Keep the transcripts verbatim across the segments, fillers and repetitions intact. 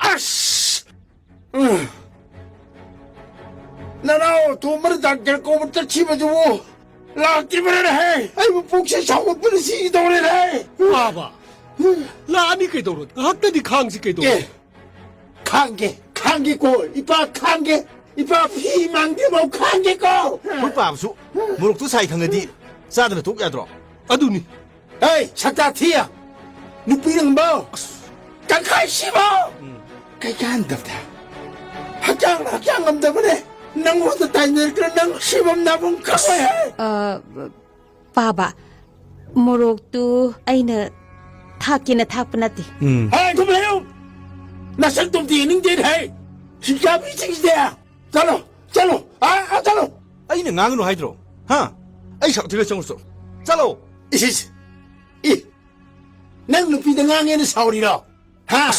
ꯑꯁ! ꯎꯝ꯫ ꯅꯅꯥꯎ ꯑꯇꯣꯝꯕꯅ ꯗꯥꯛꯇꯔ ꯀꯧꯕ ꯆꯠꯈꯤꯕꯗꯨꯕꯨ ꯂꯥꯛꯇ꯭ꯔꯤꯕꯅꯦꯍꯦ! ꯑꯩꯕꯨ ꯄꯨꯛꯁꯦ ꯁꯥꯎꯒꯠꯄꯅ ꯁꯤꯒꯗꯧꯔꯦꯅꯦꯍꯦ! ꯄꯥꯕ, ꯂꯥꯛꯑꯅꯤ ꯀꯩꯗꯧꯔꯣ? ꯉꯥꯏꯍꯥꯛꯇꯗꯤ ꯈꯥꯡꯁꯤ ꯀꯩꯗꯧꯔꯣ? ꯑꯦ, ꯈꯥꯡꯒꯦ, ꯈꯥꯡꯒꯦꯀꯣ, ꯏꯄꯥ ꯈꯥꯡꯒꯦ, ꯏꯄꯥ ꯐꯤ ꯃꯥꯡꯗꯦꯐꯥꯎ ꯈꯥꯡꯒꯦꯀꯣ꯫ ꯍꯣꯏ ꯄꯥꯕꯁꯨ, ꯃꯣꯔꯣꯛꯇꯨ ꯁꯥꯏ ꯈꯪꯉꯗꯤ ꯆꯥꯗꯅ ꯇꯣꯛ ꯌꯥꯗ꯭ꯔꯣ? ꯑꯗꯨꯅꯤ꯫ ꯍꯦ, ꯁꯛꯇꯥ ꯊꯤ! ꯅꯨꯄꯤ ꯅꯪꯕꯣ! ꯇꯪꯈꯥꯏ ꯁꯤꯕꯣ! ꯎꯝ꯫ ꯀꯩ ꯀꯥꯟꯗꯕꯗ? ꯍꯛꯆꯥꯡ, ꯍꯛꯆꯥꯡ ꯉꯝꯗꯕꯅꯦ꯫ ꯅꯪꯉꯣꯟꯗ ꯇꯥꯏꯅꯔꯛꯇꯅ ꯅꯪ ꯁꯤꯐꯝ ꯅꯥꯐꯝ ꯈꯪꯉꯣꯏ ꯍꯦ꯫ ꯑ, ꯄꯥꯕ, ꯃꯣꯔꯣꯛꯇꯨ ꯑꯩꯅ ꯊꯥꯛꯀꯦꯅ ꯊꯥꯛꯄ ꯅꯠꯇꯦ꯫ ꯎꯝ꯫ ꯍꯦ, ꯊꯨꯝ ꯂꯩꯌꯨ! ꯅꯁꯛꯇꯨꯝꯗꯤ ꯌꯦꯡꯅꯤꯡꯗꯦꯅꯦ ꯍꯦ! ꯁꯤꯡꯖꯥꯕꯤꯁꯤꯡꯁꯤꯗꯤ! ꯆꯠꯂꯣ! ꯆꯠꯂꯣ! ꯑꯥ, ꯑꯥ, ꯆꯠꯂꯣ! ꯑꯩꯅ ꯉꯥꯡꯒꯅꯨ ꯍꯥꯏꯗ꯭ꯔꯣ? ꯍꯥ? ꯑꯩ ꯁꯥꯎꯊꯤꯔ ꯆꯪꯉꯨꯁꯣ꯫ ꯆꯠꯂꯣ! ꯏꯁ, ꯏꯁ! ꯏ! ꯅꯪ ꯅꯨꯄꯤꯗ ꯉꯥꯡꯉꯦꯅ ꯁꯥꯎꯔꯤꯔꯣ? ꯍꯥ?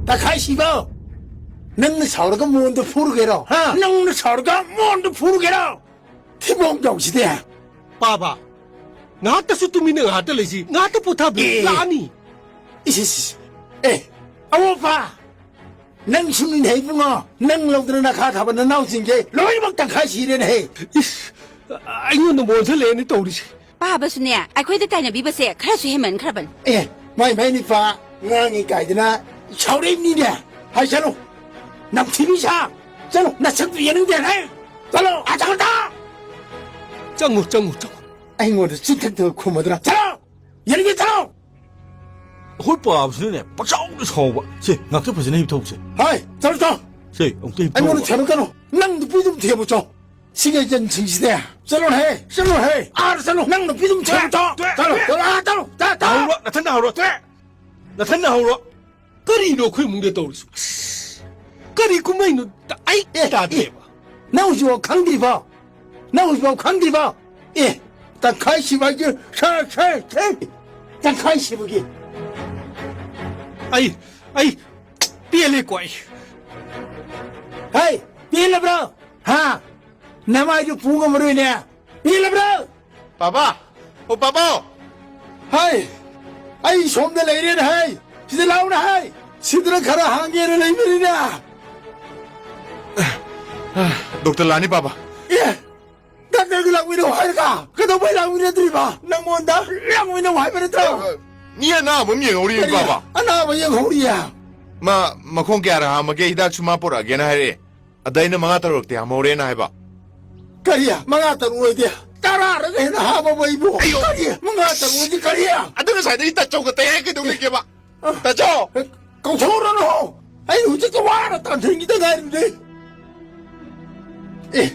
ꯇꯈꯥꯏ ꯁꯤꯕ! ꯅꯪꯅ ꯁꯥꯎꯔꯒ ꯃꯣꯟꯗ ꯐꯨꯔꯨꯒꯦꯔꯣ? ꯍꯥ? ꯅꯪꯅ ꯁꯥꯎꯔꯒ ꯃꯣꯟꯗ ꯐꯨꯔꯨꯒꯦꯔꯣ? ꯊꯤꯕꯣꯡ ꯆꯥꯎꯁꯤꯗꯤ! ꯄꯥꯕ, ꯉꯥꯏꯍꯥꯛꯇꯁꯨ ꯇꯨꯃꯤꯟꯅ ꯉꯥꯏꯍꯥꯛꯇ ꯂꯩꯁꯤ, ꯉꯥꯏꯍꯥꯛꯇ ꯄꯣꯊꯥꯕꯤ꯫ ꯑꯦ꯫ ꯂꯥꯛꯑꯅꯤ꯫ ꯏꯁ, ꯏꯁ, ꯏꯁ꯫ ꯑꯦ, ꯑꯋꯣꯄꯥ! ꯅꯪ ꯁꯨꯝ ꯏꯟꯅꯩ ꯏꯕꯨꯡꯉꯣ꯫ ꯅꯪ ꯂꯧꯗꯅ ꯅꯈꯥ ꯊꯥꯕ ꯅꯅꯥꯎꯁꯤꯡꯁꯦ ꯂꯣꯏꯅꯃꯛ ꯇꯪꯈꯥꯏ ꯁꯤꯔꯦꯅꯦꯍꯦ꯫ ꯏꯁ, ꯑꯩꯉꯣꯟꯗ ꯃꯣꯟꯁꯤꯜꯂꯛꯑꯦꯅꯦ ꯇꯧꯔꯤꯁꯦ꯫ ꯄꯥꯕꯁꯨꯅꯦ, ꯑꯩꯈꯣꯏꯗ ꯇꯥꯏꯅꯕꯤꯕꯁꯦ ꯈꯔꯁꯨ ꯍꯦꯟꯃꯟꯈ꯭ꯔꯕꯅꯤ꯫ ꯑꯦ, ꯃꯥꯏ ꯃꯥꯏ ꯅꯨꯄꯥ ꯉꯥꯡꯉꯤ ꯀꯥꯏꯗꯅ ꯁꯥꯎꯔꯛꯏꯕꯅꯤꯅꯦ꯫ ꯍꯥꯏ ꯆꯠꯂꯨ, ꯅꯝꯊꯤꯕꯤ ꯁꯥ, ꯆꯠꯂꯨ, ꯅꯁꯛꯇꯨ ꯌꯦꯡꯅꯤꯡꯗꯦ꯫ ꯍꯦ, ꯆꯠꯂꯣ, ꯑꯥ ꯆꯠꯈ꯭ꯔꯣ꯫ ꯆꯪꯉꯨ, ꯆꯪꯉꯨ, ꯆꯪꯉꯨ꯫ ꯑꯩꯉꯣꯟꯗ ꯆꯤꯟꯊꯛꯇ ꯈꯨꯝꯃꯗ꯭ꯔꯥ? ꯆꯠꯂꯣ! ꯌꯦꯡꯒꯦ ꯆꯠꯂꯣ! ꯑꯩꯈꯣꯏ ꯄꯥꯕꯁꯤꯅꯅꯦ, ꯄꯪꯁꯥꯎꯗ ꯁꯥꯎꯕ꯫ ꯁꯦ, ꯉꯥꯛꯇ ꯐꯖꯅ ꯍꯤꯞꯊꯧꯁꯦ꯫ ꯍꯥꯏ, ꯆꯠꯂꯣ, ꯆꯠꯂꯣ! ꯁꯦ, ꯑꯃꯨꯛꯇ ꯍꯤꯞꯊꯧꯕ꯫ ꯑꯩꯉꯣꯟꯗ ꯊꯦꯝꯃꯛꯀꯅꯨ! ꯅꯪ ꯅꯨꯄꯤꯗꯨꯝ ꯊꯦꯝꯃꯨ ꯆꯣ! ꯁꯤꯒ ꯌꯦꯟꯁꯤꯡꯁꯤꯗꯤ! ꯆꯠꯂꯣꯍꯦ! ꯆꯠꯂꯣꯍꯦ! ꯑꯥꯗ ꯆꯠꯂꯣ! ꯅꯪ ꯅꯨꯄꯤꯗꯨꯝ ꯊꯦꯝꯃꯨ ꯆꯣ! ꯇꯣꯛꯑꯦ! ꯆꯠꯂꯣ! ꯇꯣꯛꯑꯦ! ꯆꯠꯂꯣ! ꯑꯥ, ꯆꯠꯂꯣ! ꯇꯣꯛꯑꯦ! ꯇꯣꯛꯑꯦ! ꯅꯊꯟꯗ ꯍꯧꯔꯣ! ꯇꯣꯛꯑꯦ! ꯅꯊꯟꯗ ꯍꯧꯔꯣ! ꯀꯔꯤꯅꯣ ꯑꯩꯈꯣꯏ ꯏꯃꯨꯡꯗ ꯇꯧꯔꯤꯁꯤꯕꯣ? ꯀꯔꯤ ꯀꯨꯝꯍꯩꯅꯣ? ꯑꯩ ꯑꯦ, ꯇꯥꯗꯦꯕ꯫ ꯅꯪ ꯍꯧꯖꯤꯛꯐꯥꯎ ꯈꯪꯗ꯭ꯔꯤꯕꯣ? ꯅꯪ ꯍꯧꯖꯤꯛꯐꯥꯎ ꯈꯪꯗ꯭ꯔꯤꯕꯣ? ꯑꯦ, ꯇꯪꯈꯥꯏ ꯁꯤꯕ ꯍꯥꯏꯁꯦ, ꯁꯦ, ꯁꯦ, ꯁꯦ, ꯇꯪꯈꯥꯏ ꯁꯤꯕꯒꯤ꯫ ꯑꯩ, ꯑꯩ ꯄꯦꯜꯂꯦꯀꯣ ꯑꯩ꯫ ꯍꯩ, ꯄꯦꯜꯂꯕ꯭ꯔꯣ? ꯍꯥ? ꯅꯃꯥꯏꯗꯨ ꯄꯨ ꯉꯝꯃꯔꯣꯏꯅꯦ꯫ ꯄꯦꯜꯂꯕ꯭ꯔꯣ? ꯄꯥꯕꯥ! ꯑꯣ, ꯄꯥꯕꯥ! ꯍꯥꯏ! ꯑꯩ ꯁꯣꯝꯗ ꯂꯩꯔꯦꯅ ꯍꯥꯏ! ꯁꯤꯗ ꯂꯥꯎꯅ ꯍꯥꯏ! ꯁꯤꯗꯅ ꯈꯔ ꯍꯥꯡꯒꯦꯅ ꯂꯩꯕꯅꯤꯅ꯫ ꯗꯣꯛꯇꯔ ꯂꯥꯛꯑꯅꯤ, ꯄꯥꯕ꯫ ꯑꯦ, ꯗꯥꯛꯇꯔꯒ ꯂꯥꯛꯃꯤꯟꯅꯧ ꯍꯥꯏꯔꯒ ꯀꯩꯗꯧꯕꯩ ꯂꯥꯛꯃꯤꯟꯅꯗ꯭ꯔꯤꯕ? ꯅꯪꯉꯣꯟꯗ ꯂꯥꯛꯃꯤꯟꯅꯧ ꯍꯥꯏꯕ ꯅꯠꯇ꯭ꯔꯣ? ꯃꯤ ꯑꯅꯥꯕ ꯑꯃ ꯌꯦꯡꯍꯧꯔꯤ, ꯀꯔꯤ? ꯄꯥꯕ꯫ ꯑꯅꯥꯕ ꯌꯦꯡꯍꯧꯔꯤꯌꯦ? ꯃꯥ ꯃꯈꯣꯡ ꯀꯌꯥꯔꯛ ꯍꯥꯝꯃꯒꯦ, ꯍꯤꯗꯥꯛꯁꯨ ꯃꯥ ꯄꯨꯔꯛꯑꯒꯦꯅ ꯍꯥꯏꯔꯛꯑꯦ꯫ ꯑꯗ ꯑꯩꯅ ꯃꯉꯥ ꯇꯔꯨꯛꯇꯤ ꯍꯥꯝꯍꯧꯔꯦꯅ ꯍꯥꯏꯕ꯫ ꯀꯔꯤ? ꯃꯉꯥ ꯇꯔꯨꯛ ꯑꯣꯏꯗꯤ ꯇꯔꯥꯔꯒ ꯍꯦꯟꯅ ꯍꯥꯝꯃꯕ ꯑꯩꯕꯨ? ꯑꯌꯣ! ꯀꯔꯤ? ꯃꯉꯥ ꯇꯔꯨꯛ ꯑꯣꯏꯗꯤ ꯀꯔꯤ? ꯑꯗꯨ ꯉꯁꯥꯏꯗꯒꯤ ꯇꯥꯆꯧꯒ ꯇꯌꯥꯏ ꯀꯩꯗꯧ ꯂꯩꯒꯦꯕ? ꯇꯥꯆꯧ! ꯀꯧꯊꯣꯛꯎꯔꯅꯨ! ꯑꯩ ꯍꯧꯖꯤꯛꯇ ꯋꯥꯅ ꯇꯥꯟꯊꯣꯛꯈꯤꯗ ꯉꯥꯏꯔꯤꯕꯅꯦ꯫ ꯑꯦ,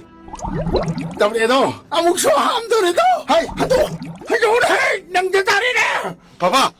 ꯇꯧꯔꯦꯗꯣ! ꯑꯃꯨꯛꯁꯨ ꯍꯥꯝꯗꯧꯔꯦꯗꯣ! ꯍꯥꯏ, ꯍꯥꯏꯗꯣꯛ! ꯍꯥꯏꯗꯣꯛꯎꯅꯦ! ꯅꯪꯗ ꯇꯥꯔꯦꯅꯦ! ꯄꯥꯕ!